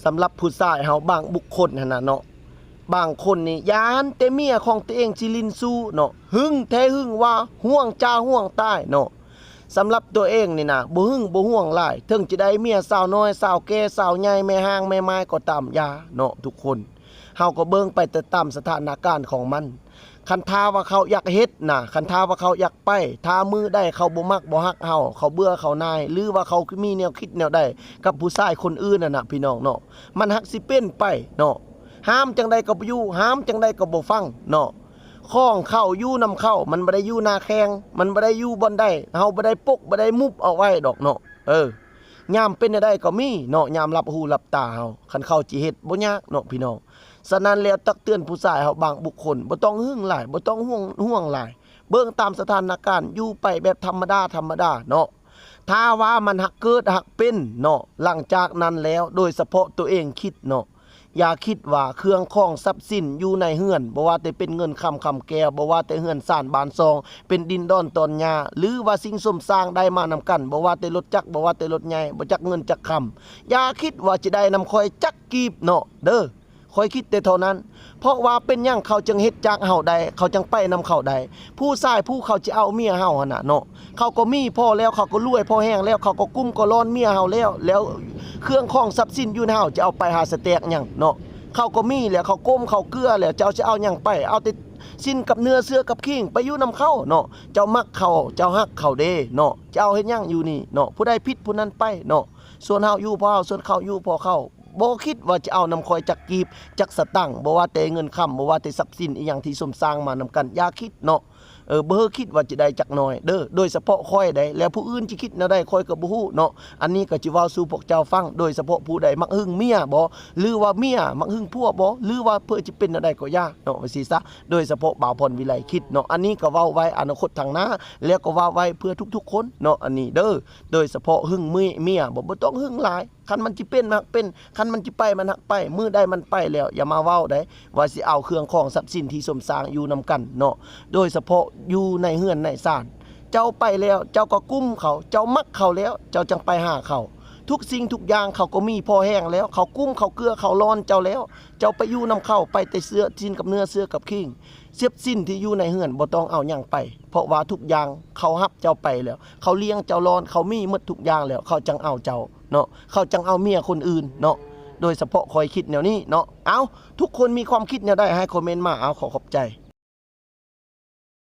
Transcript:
ສຳລັບຜູ້ຊາຍເຮົາບາງບຸກຄົນຫັ້ນນະເນາະ ບາງຄົນນີ້ຢ້ານແຕ່ເມຍຂອງຕົວເອງຊິຫຼິ້ນຊູ້ເນາະ ຫຶງແທ້ຫຶງວ່າ ຫວງຈ້າຫວງຕາຍເນາະ. ສຳລັບຕົວເອງນີ້ນະ ບໍ່ຫຶງບໍ່ຫວງຫຼາຍ ເຖິງຈະໄດ້ເມຍສາວນ້ອຍ ສາວແກ່ ສາວໃຫຍ່ ແມ່ຮ້າງແມ່ໝ້າຍກໍຕາມ ຢ່າເນາະທຸກຄົນ. ເຮົາກໍເບິ່ງໄປແຕ່ຕາມສະຖານະການຂອງມັນ. ຄັນຖ້າວ່າເຂົາຢາກເຮັດນະ ຄັນຖ້າວ່າເຂົາຢາກໄປ ຖ້າມື້ໃດເຂົາບໍ່ມັກບໍ່ຮັກເຮົາ ເຂົາເບື່ອເຂົາໜ່າຍ ຫຼືວ່າເຂົາມີແນວຄິດແນວໃດກັບຜູ້ຊາຍຄົນອື່ນຫັ້ນນະ ພີ່ນ້ອງເນາະ ມັນຫາກຊິເປັນໄປເນາະ. ຫ້າມຈັ່ງໃດກໍບໍ່ຢູ່ ຫ້າມຈັ່ງໃດກໍບໍ່ຟັງເນາະ. ຂອງເຂົາຢູ່ນຳເຂົາ ມັນບໍ່ໄດ້ຢູ່ໜ້າແຂ້ງ ມັນບໍ່ໄດ້ຢູ່ບ່ອນໃດ ເຮົາບໍ່ໄດ້ປົກ ບໍ່ໄດ້ມຸບເອົາໄວ້ດອກເນາະ. ເອີ ຍາມເປັນແນວໃດກໍມີເນາະ ຍາມຫຼັບຫູຫຼັບຕາເຮົາ ຄັນເຂົາຊິເຮັດບໍ່ຍາກເນາະພີ່ນ້ອງ. ສະນັ້ນແລ້ວ ຕັກເຕືອນຜູ້ຊາຍເຮົາບາງບຸກຄົນ ບໍ່ຕ້ອງຫຶງຫຼາຍ ບໍ່ຕ້ອງຫວງ ຫວງຫຼາຍ ເບິ່ງຕາມສະຖານະການ ຢູ່ໄປແບບທຳມະດາ ທຳມະດາເນາະ. ຖ້າວ່າມັນຫາກເກີດຫາກເປັນເນາະ ຫຼັງຈາກນັ້ນແລ້ວ ໂດຍສະເພາະຕົວເອງຄິດເນາະ ຢ່າຄິດວ່າເຄື່ອງຂອງຊັບສິນຢູ່ໃນເຮືອນ ບໍ່ວ່າແຕ່ເປັນເງິນຄຳຄຳແກ້ວ ບໍ່ວ່າແຕ່ເຮືອນຊານບ້ານຊ່ອງ ເປັນດິນດອນຕອນຫຍ້າ ຫຼືວ່າສິ່ງສົມສ້າງໄດ້ມານຳກັນ ບໍ່ວ່າແຕ່ລົດຈັກ ບໍ່ວ່າແຕ່ລົດໃຫຍ່ ບໍ່ຈັກເງິນຈັກຄຳ ຢ່າຄິດວ່າຈະໄດ້ນຳຂ້ອຍຈັກກີບເນາະເດີ. ຂ້ອຍຄິດແຕ່ເທົ່ານັ້ນ ເພາະວ່າເປັນຫຍັງເຂົາຈຶ່ງເຮັດຈາກເຮົາໄດ້ ເຂົາຈັ່ງໄປນຳເຂົາໄດ້? ຜູ້ຊາຍຜູ້ເຂົາຈະເອົາເມຍເຮົາຫັ້ນນະເນາະ ເຂົາກໍມີພໍແລ້ວ ເຂົາກໍລວຍພໍແຮງແລ້ວ ເຂົາກໍກຸ້ມກໍລ້ອນເມຍເຮົາແລ້ວ ແລ້ວເຄື່ອງຂອງຊັບສິນຢູ່ນະເຮົາ ຈະເອົາໄປຫາສະແຕກຫຍັງເນາະ? ເຂົາກໍມີແລ້ວ ເຂົາກົ້ມເຂົາເກື້ອແລ້ວ ເຈົ້າຈະເອົາຫຍັງໄປ? ເອົາແຕ່ຊີ້ນກັບເນື້ອ ເຊື້ອກັບຄີງ ໄປຢູ່ນຳເຂົາເນາະ. ເຈົ້າມັກເຂົາ ເຈົ້າຮັກເຂົາເດ້ເນາະ ຈະເອົາເຮັດຫຍັງຢູ່ນີ້ເນາະ? ຜູ້ໃດຜິດຜູ້ນັ້ນໄປເນາະ ສ່ວນເຮົາຢູ່ເພາະເຮົາ ສ່ວນເຂົາຢູ່ເພາະເຂົາ. ບໍ່ຄິດວ່າຈະເອົານຳຂ້ອຍຈັກກີບຈັກສະຕັງ ບໍ່ວ່າແຕ່ເງິນຄຳ ບໍ່ວ່າແຕ່ຊັບສິນອີ່ຫຍັງທີ່ສົມສ້າງມານຳກັນ ຢ່າຄິດເນາະ ເອີ ບໍ່ເຄີຍຄິດວ່າຈະໄດ້ຈັກໜ້ອຍເດີ ໂດຍສະເພາະຂ້ອຍໃດ ແລ້ວຜູ້ອື່ນຊິຄິດແນວໃດຂ້ອຍກໍບໍ່ຮູ້ເນາະ. ອັນນີ້ກໍຈະເວົ້າສູ່ພວກເຈົ້າຟັງ ໂດຍສະເພາະຜູ້ໃດມັກຫຶງເມຍບໍ ຫຼືວ່າເມຍມັກຫຶງຜົວບໍ ຫຼືວ່າເພິ່ນຈະເປັນແນວໃດກໍຢ່າເນາະ ວ່າຊີ້ຊະ. ໂດຍສະເພາະບ່າວພອນວິໄລຄິດເນາະ ອັນນີ້ກໍເວົ້າໄວ້ອະນາຄົດທາງໜ້າ ແລ້ວກໍເວົ້າໄວ້ເພື່ອທຸກໆຄົນເນາະ ອັນນີ້ເດີ. ໂດຍສະເພາະຫຶງເມຍ ເມຍບໍ ບໍ່ຕ້ອງຫຶງຫຼາຍ ຄັນມັນຊິເປັນມັນເປັນ ຄັນມັນຊິໄປມັນຫາກໄປ ມື້ໃດມັນໄປແລ້ວ ຢ່າມາເວົ້າໃດ ວ່າຊິເອົາເຄື່ອງຂອງຊັບສິນທີ່ສົມສ້າງຢູ່ນຳກັນເນາະ ໂດຍສະເພາະຢູ່ໃນເຮືອນໃນຊານ. ເຈົ້າໄປແລ້ວ ເຈົ້າກໍກຸ້ມເຂົາ ເຈົ້າມັກເຂົາແລ້ວ ເຈົ້າຈັ່ງໄປຫາເຂົາ. ທຸກສິ່ງທຸກຢ່າງເຂົາກໍມີພໍແຮງແລ້ວ ເຂົາກຸ້ມເຂົາເກື້ອເຂົາລ້ອນເຈົ້າແລ້ວ ເຈົ້າໄປຢູ່ນຳເຂົາ ໄປແຕ່ເຊື້ອຊີ້ນກັບເນື້ອ ເຊື້ອກັບຄີງ. ຊັບສິນທີ່ຢູ່ໃນເຮືອນບໍ່ຕ້ອງເອົາຫຍັງໄປ ເພາະວ່າທຸກຢ່າງເຂົາຮັບເຈົ້າໄປແລ້ວ ເຂົາລ້ຽງເຈົ້າລ້ອນ ເຂົາມີໝົດທຸກຢ່າງແລ້ວ ເຂົາຈັ່ງເອົາເຈົ້າເນາະ ເຂົາຈັ່ງເອົາເມຍຄົນອື່ນເນາະ. ໂດຍສະເພາະຂ້ອຍຄິດແນວນີ້ເນາະ. ເອົ້າ ທຸກຄົນມີຄວາມຄິດແນວໃດໃຫ້ຄອມເມັນມາ. ເອົາ ຂໍຂອບໃຈ.